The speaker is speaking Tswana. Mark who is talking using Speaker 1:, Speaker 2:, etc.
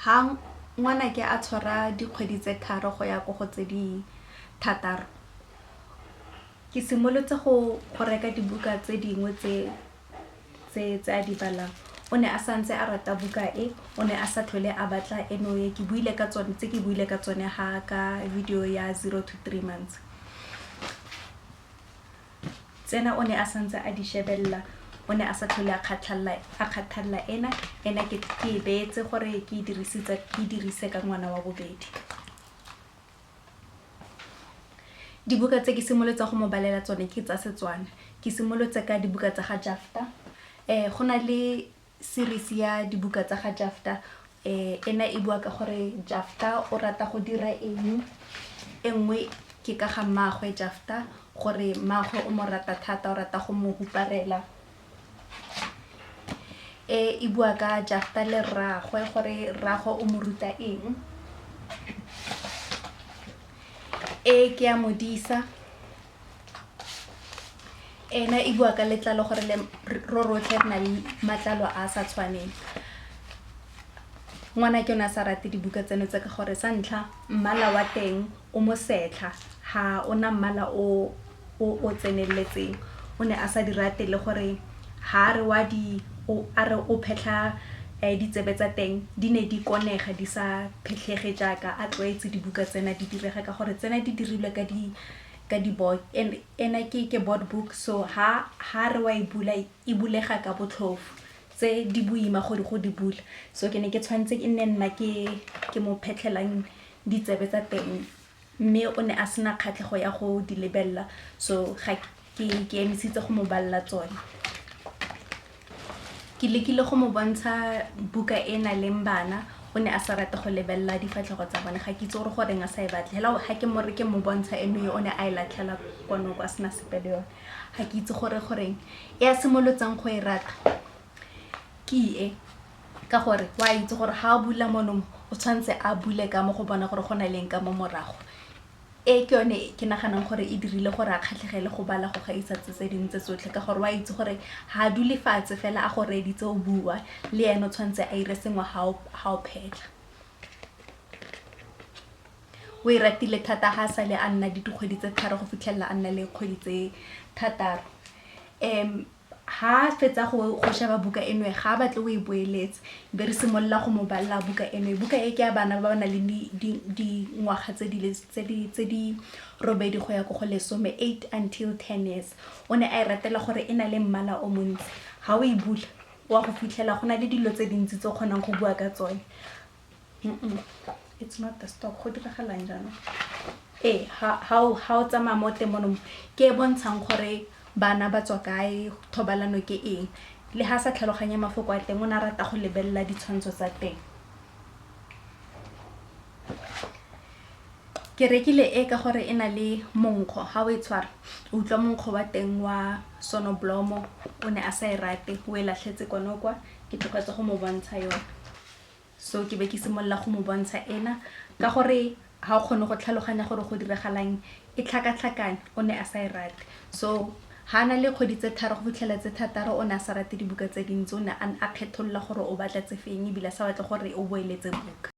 Speaker 1: Ha ngwanake a tshwara dikgwedi tse 3 go ya ko go tse di 6, ke simolotse go reka dibuka tse dingwe tse a di balang. O ne a santse a rata buka e, o ne a sa tlhole a batla eno e ke buile ka tsone, tse ke buile ka tsone ha ka video ya 0 to 3 months. Tsena o ne a santse a di shebelela, o ne a sa tlhole a kgathalela ena. Ena ke e beetse gore ke e dirise ka ngwana wa bobedi. Dibuka tse ke simolotse go mo balela tsone ke tsa Setswana. Ke simolotse ka dibuka tsa ga Jafta. Go na le series ya dibuka tsa ga Jafta. Ena e bua ka gore Jafta o rata go dira eng. E nngwe ke ka ga mmaagwe Jafta, gore mmaagwe o mo rata thata, o rata go mo huparela. E e bua ka Jafta le rraagwe, gore rraagwe o mo ruta eng. E ke ya modisa. Ena e bua ka letlalo, gore le ro rotlhe re na le matlalo a a sa tshwaneng. Ngwana ke o ne a sa rate dibuka tseno tse ka gore sa ntlha mmala wa teng o mosetlha, ga o na mmala o o tseneletseng. O ne a sa di rate le gore ha re wa di a re o phetlha ditsebe tsa teng di ne di konega, di sa phetlhege jaaka a tlwaetse dibuka tsena di direga, ka gore tsena di dirilwe ka di ka di board, ena ke board book, so ha re wa e bula e bulega ka botlhofo, tse di boima gore go di bula. So ke ne ke tshwanetse ke nne nna ke mo phetlhelang ditsebe tsa teng, mme o ne a sena kgatlhego ya go di lebelela, so ga ke emisitse go mo balela tsone. Ke lekile go mo bontsha buka e na leng bana, o ne a sa rate go lebelela difatlhego tsa bone. Ga ke itse gore goreng a sa e batle. Hela ha ke mo re ke mo bontsha eno o ne a e latlhela kwano kwa, sena sepe le yone. Ga ke itse gore goreng. E a simolotseng go e rata ke e, ka gore wa itse gore ha a bula mono o tshwanetse a bule ka mo go bona gore go na leng ka mo morago. E ke yone ke naganang gore e dirile gore a kgatlhegele go bala go gaisa tse dingwe tse tsotlhe, ka gore wa itse gore ha a dule fatshe fela a go reeditse o bua, le ene o tshwanetse a ire sengwe ha o phetlha. O e ratile thata ha a sale a nna le dikgwedi tse 3 go fitlhelela a nna le kgwedi tse 6. Ha fetsa go sheba buka eno, ga a batle o e boeletse, be re simolola go mo balela buka eno. Buka e ke ya bana ba ba nang le dingwaga tse di 8 go ya ko go 10, 8 until 10 years. O ne a e ratela gore e na le mmala o montsi. Ha o e bula wa go fitlhela go na le dilo tse dintsi tse o kgonang go bua ka tsone. It's not the stock, go diragalang jaanong? Ee, ha o tsamaya mo teng mono, ke e bontshang gore bana ba tswa kae, thobalano ke eng. Le ha sa tlhaloganye mafoko a teng, o ne a rata go lebelela ditshwantsho tsa teng. Ke rekile e ka gore e na le monkgo, ha o e tshwara o utlwa monkgo wa teng wa sonoblomo. O ne a sa e rate, o e latlhetse kwano kwa, ke tlogetse go mo bontsha yone. So ke be ke simolola go mo bontsha ena, ka gore ha o kgone go tlhaloganya gore go diragalang, e tlhakatlhakane, o ne a sa e rate. So ha na le kgwedi tse 3 go fitlhela tse 6, o ne a sa rate dibuka tse dintsi, o ne a kgetholola gore o batla tse feng, ebile a sa batle gore o boeletse buka.